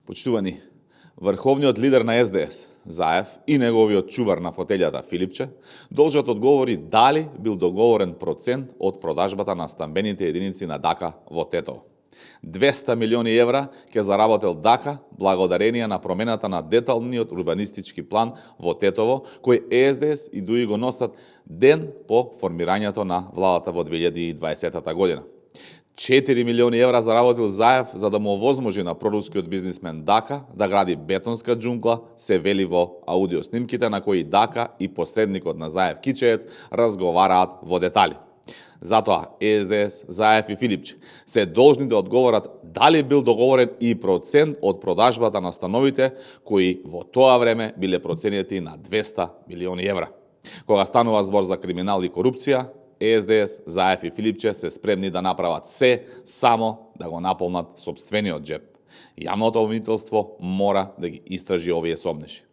Почитувани, врховниот лидер на СДС, Заев, и неговиот чувар на фотелјата Филипче, должат одговори дали бил договорен процент од продажбата на стамбените единици на Дака во Тетово. 200 милиони евра ќе заработел Дака благодарение на промената на деталниот урбанистички план во Тетово, кој СДС и ДУИ го носат ден по формирањето на владата во 2020 година. 4 милиони евра заработил Заев за да му овозможи на прорускиот бизнисмен Дака да гради бетонска џунгла, се вели во аудиоснимките на кои Дака и посредникот на Заев Кичеец разговараат во детали. Затоа СДС, Заев и Филипче се должни да одговорат дали бил договорен и процент од продажбата на становите кои во тоа време биле проценети на 200 милиони евра. Кога станува збор за криминал и корупција, СДС, Заев и Филипче се спремни да направат се само да го наполнат сопствениот џеп. Јавното обвинителство мора да ги истражи овие сомнеши.